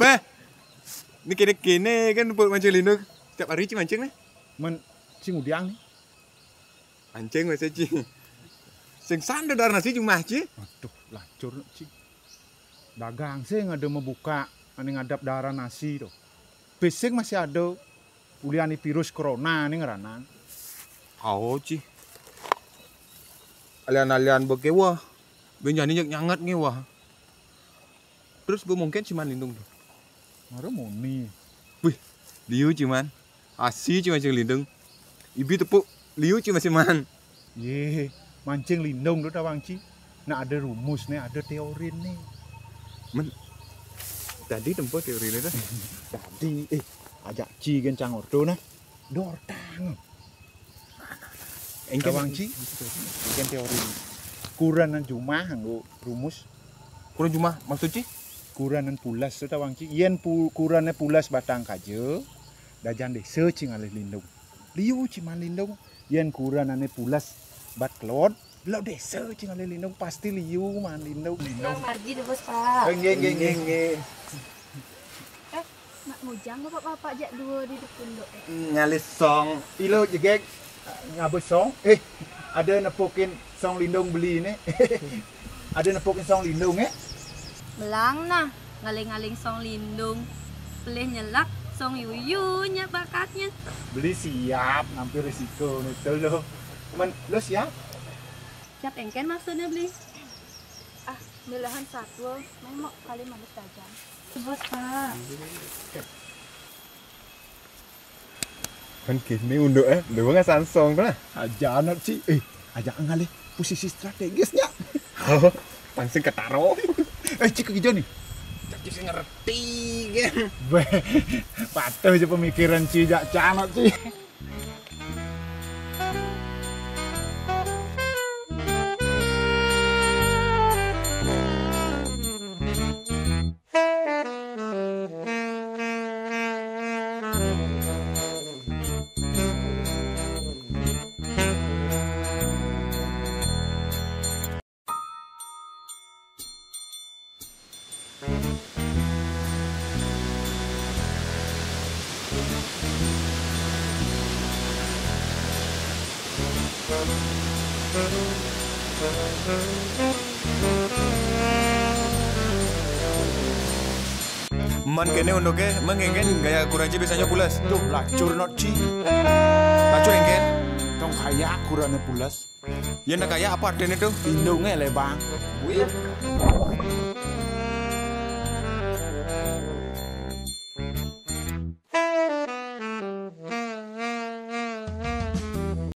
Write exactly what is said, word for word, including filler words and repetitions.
Beh, ini kene-kene kan buat mancing lindung. Tiap hari ci mancing nih. Men, ci ngudiang nih. Mancing wis ci. Sing sandar darah nasi cuma ci. Aduh, lacur ci. Dagang sing ada membuka ane ngadap darah nasi tuh. Besing masih ada uliani virus corona nih ngeranan. Awo ci. Alian-alian bekewa. Benjani nyak nyangat ngewa. Terus be mungkin ci man lindung tuh. Mara muni. Wih, liu ci man. Asi ci mancing lindung. Ibi tepuk liu ci masih man. Ye, mancing lindung tuh tawang ci. Nah, ada rumus nih, ada teori nih. Men, tadi tempo teori ini tuh. Tadi, eh, ajak ci gencang ordo nah. Dor tang. Engken tawang ci, engken teori. Kuranan jumah nganggo rumus. Kuran jumah maksud ci? Kuranan pulas to tawang ci. Yen pu, kurane pulas batang kaja, dajan desa ci ngalih lindung. Liu ci man lindung. Yen kuranane pulas bat kelod, lo desa ci ngalih lindung pasti liu man lindung. Yang margi deh, Bos, Pak. Nggih, nggih, nggih, nggih. Eh, nak mujang bapak-bapak jak dua di depan dok. Ngalih song, ilo jegeg ngaba song. Eh, ada nepukin song lindung beli nih. Ada nepukin song lindung ya? Belang nah, ngaling-ngaling song lindung. Pelih nyelak song yuyu nyak bakatnya. Beli siap, nampir risiko nih tuh lo. Men, lo siap? Siap engken maksudnya beli? Ah, milahan satwa, memok kali manus dagang. Bos, Pak. Kan kini unduk eh, lu nggak sansong tuh lah. Aja anak ci, eh, aja ngalih posisi strategisnya. Oh, langsung ketaro. Eh, cik hijau nih. Jadi saya ngerti kan. Weh, patuh aja pemikiran ci, jak canak ci. Man kene unduke, mengengken gaya kuranci biasanya pulas. Duh, lacur not ci. Lacur engken. Tong kaya kurane pulas. Yen kaya apa artine tuh? Lindunge le, Bang. Wih.